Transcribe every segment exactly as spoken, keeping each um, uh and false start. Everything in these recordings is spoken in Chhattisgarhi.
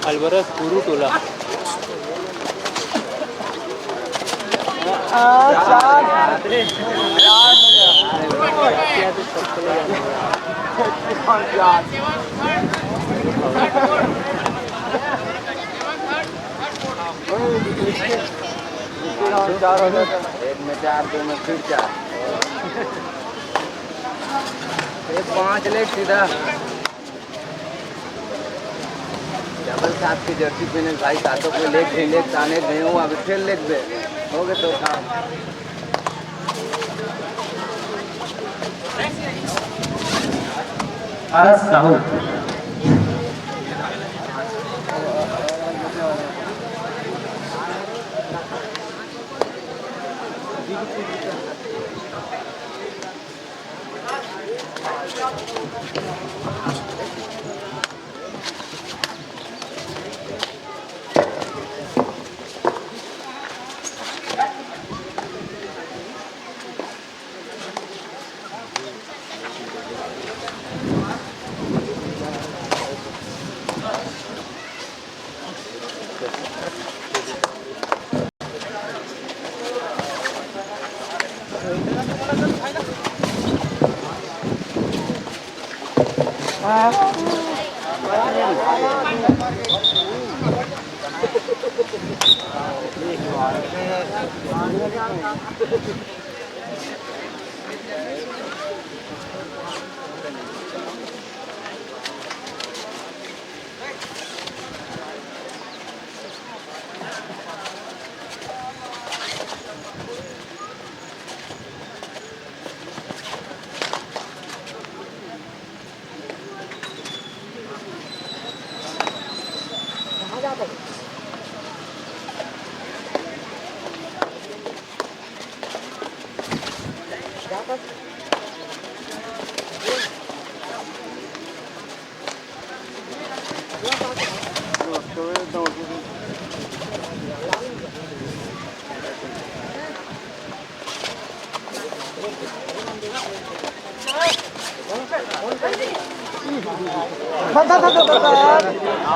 अलबरस गुरु टोला। एक में चार, दो में फिर चार। ये पाँच लेग सीधा। डबल सात के जर्सी पहने भाई, सातों को लेग गए, लेग ताने गए हूँ, अभी फिर लेग दे। हो गए तो काम। पारस राहुल।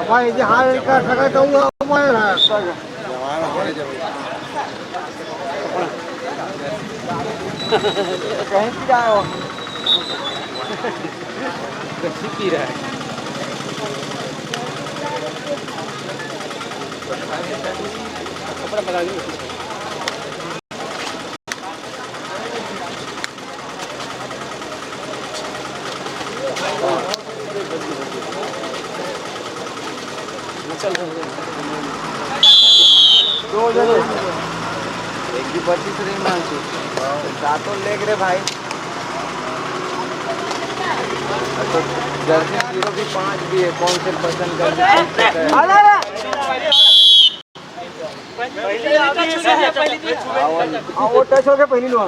भाई, जे हाल का सगा कहूँ, हमारे हाल। कहीं की जाए हो? कहीं पी रहा है। कपड़ा पकड़ा दे। दो जने। एक भी पच्चीस नहीं मानते। सातों लेग रे भाई। तो जर्सी जीरो भी पाँच भी है, कौन से पसंद कर सकते हैं? हाँ, वो टच हो गया पहली नुआ।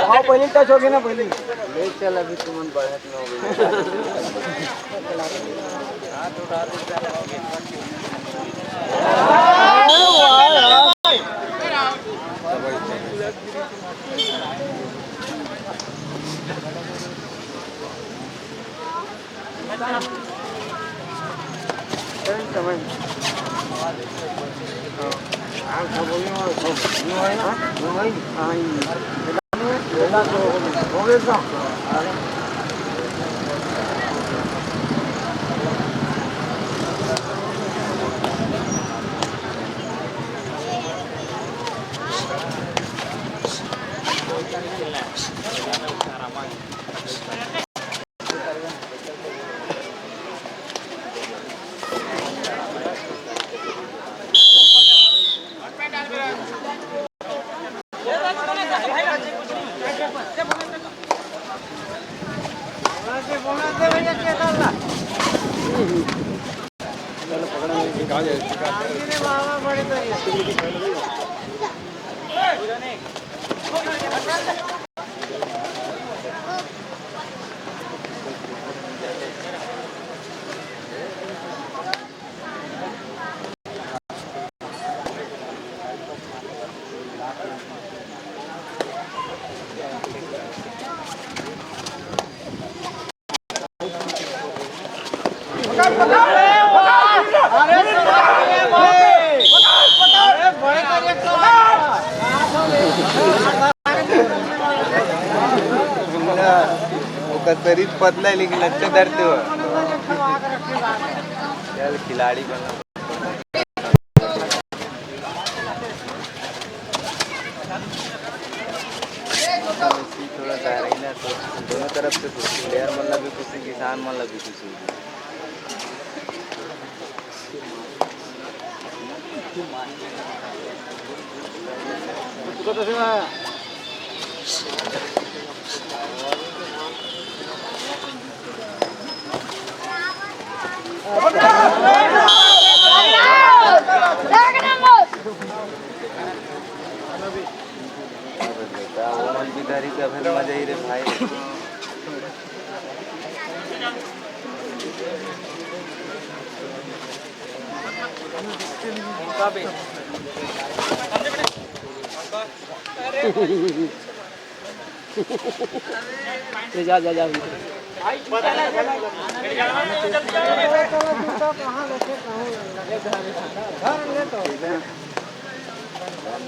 हाँ, पहली टच हो गया ना पहली। ले चल, अभी तुमन बढ़त में हो गई। ओकर शरीर पतला है, लेकिन अच्छा डरते हो। चल, खिलाड़ी बना। थोड़ा सा रही ना, तो दोनों तरफ से खुशी, प्लेयर मन ला भी खुशी, किसान मन ला भी खुशी। ओमन भी धरी त फेर मजा ही रे भाई। ए, जा, जा, जा, भीतर।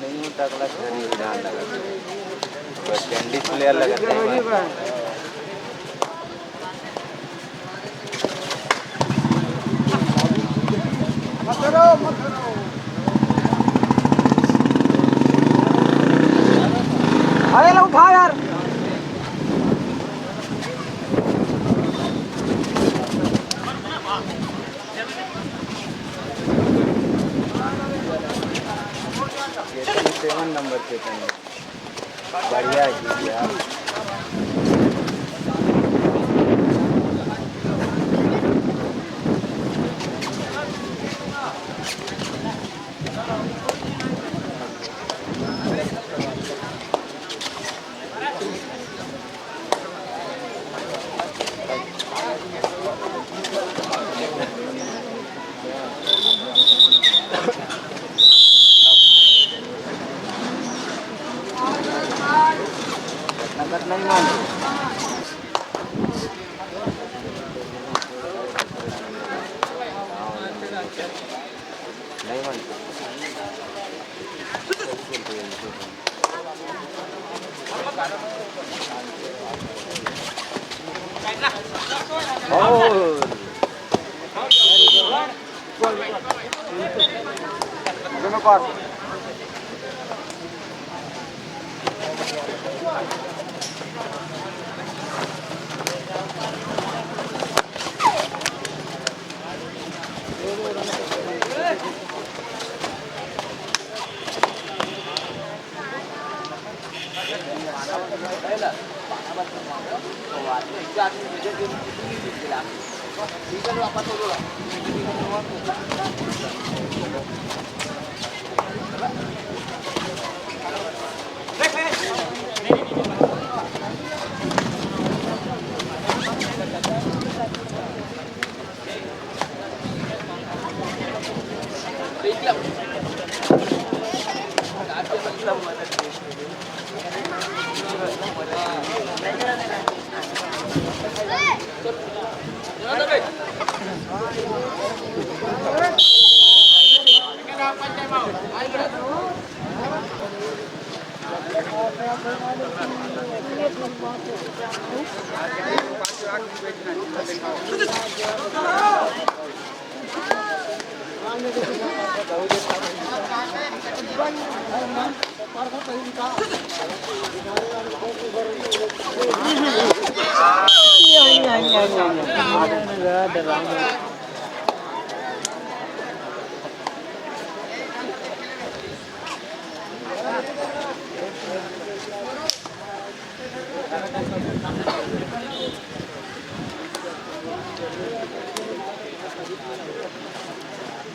नहीं होता, अगला घर ही जान लगा। बस कैंडी प्लेयर लगा। अरे ला उठा यार। Chetan, seven number Chetan. बढ़िया है, बढ़िया।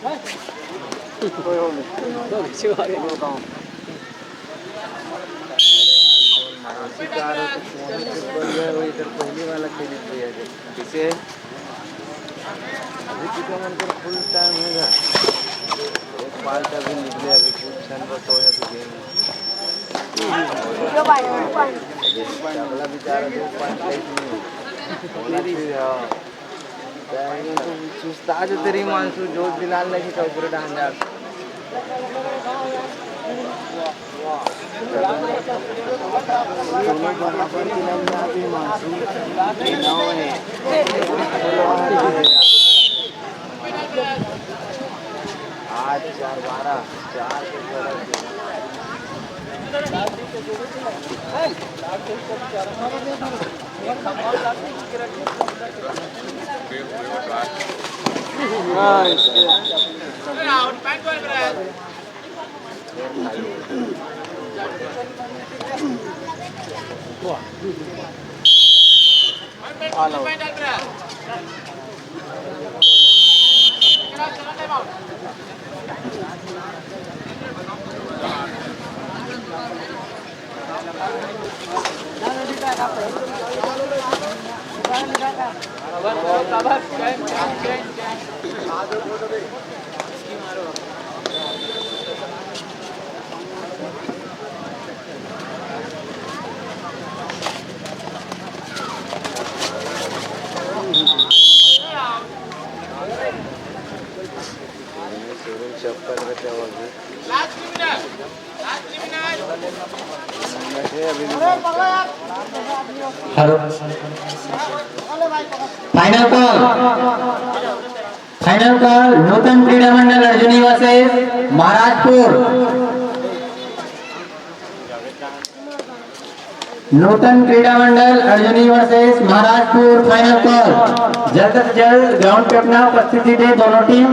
इधर पहली वाला खेली थी यार। किसे? अभी कितना मन कर फुल टाइम होगा। एक पाल्टा भी निकले अभी कुछ क्षण बस हो या तो गेम। अगला बेचारा दो पाल्टा ही नहीं। होना चाहिए, हाँ। सुस्ता जो तेरी मानसू जोश दिलाने लगी तो पूरे डांडा। दोनों बराबर की लड़ना भी मानसू। नौ है। आज चार बारह, चार के तरफ। शोरूम चप्पल का क्या बोल रहे? Hello, final call, final call Nutan Krida Mandal Arjuni versus Maharajpur. Nutan Krida Mandal Arjuni versus Maharajpur, final call. जल्द से जल्द ग्राउंड पे अपना उपस्थिति दे दोनों टीम।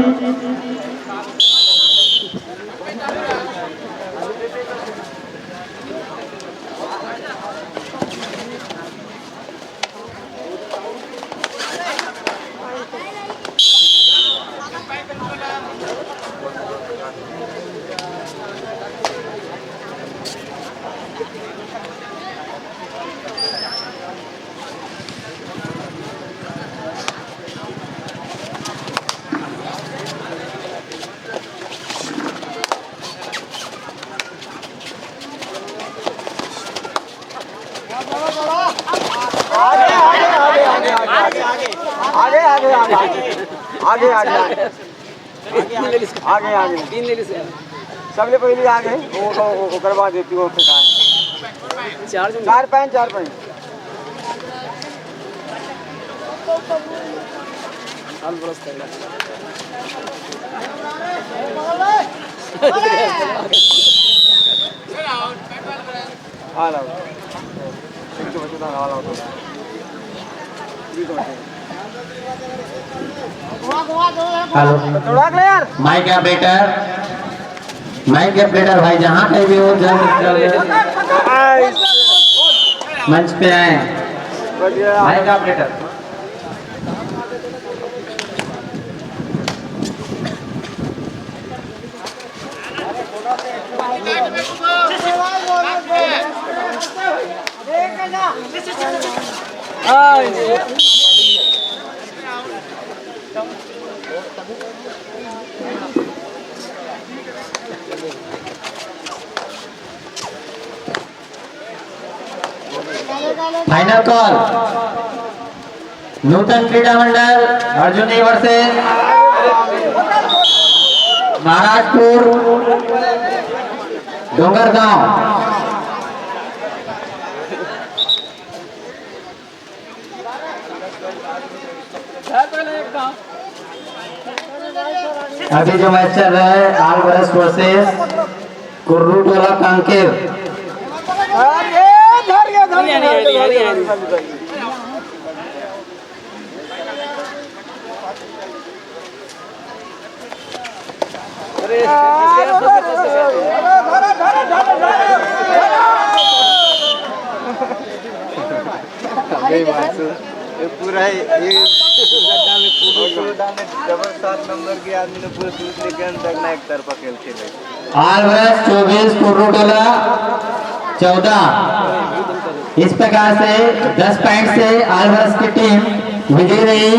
आगे, आगे, आगे, आगे। आगे, आगे, आगे, आगे। आगे, आगे, आगे। आगे, आगे। तीन ले ली सर। सबले पहले आगे, वो, वो, वो, ओकर बाद एक वो फेंका है। चार जन। चार पॉइंट, चार पॉइंट। हाल बरस तगड़ा। आ लाओ। एक तो बच्चा था, आ लाओ तो। ये तो बच्चा। हेलो। थोड़ा अगले यार। माइक ऑपरेटर, माइक ऑपरेटर भाई, जहाँ कहीं भी हो, जल्द से जल्द मंच पे आए। बढ़िया। Mic operator. Final call, Nutan Krida Mandal Arjuni versus Maharajpur Dongargaon. अभी जो मैच चल रहा है, all brothers versus Kurru Tola Kanker. अरे मानसून, ये पूरा है, ये कुर्रू टोला ने डबल सात नंबर के आदमी ने पूरे दूसरे गेंद तक ना एक तरफा खेल खेले। आलवरस चौबीस, कुर्रू टोला चौदह। इस प्रकार से दस पॉइंट से आलवरस की टीम विजयी रही।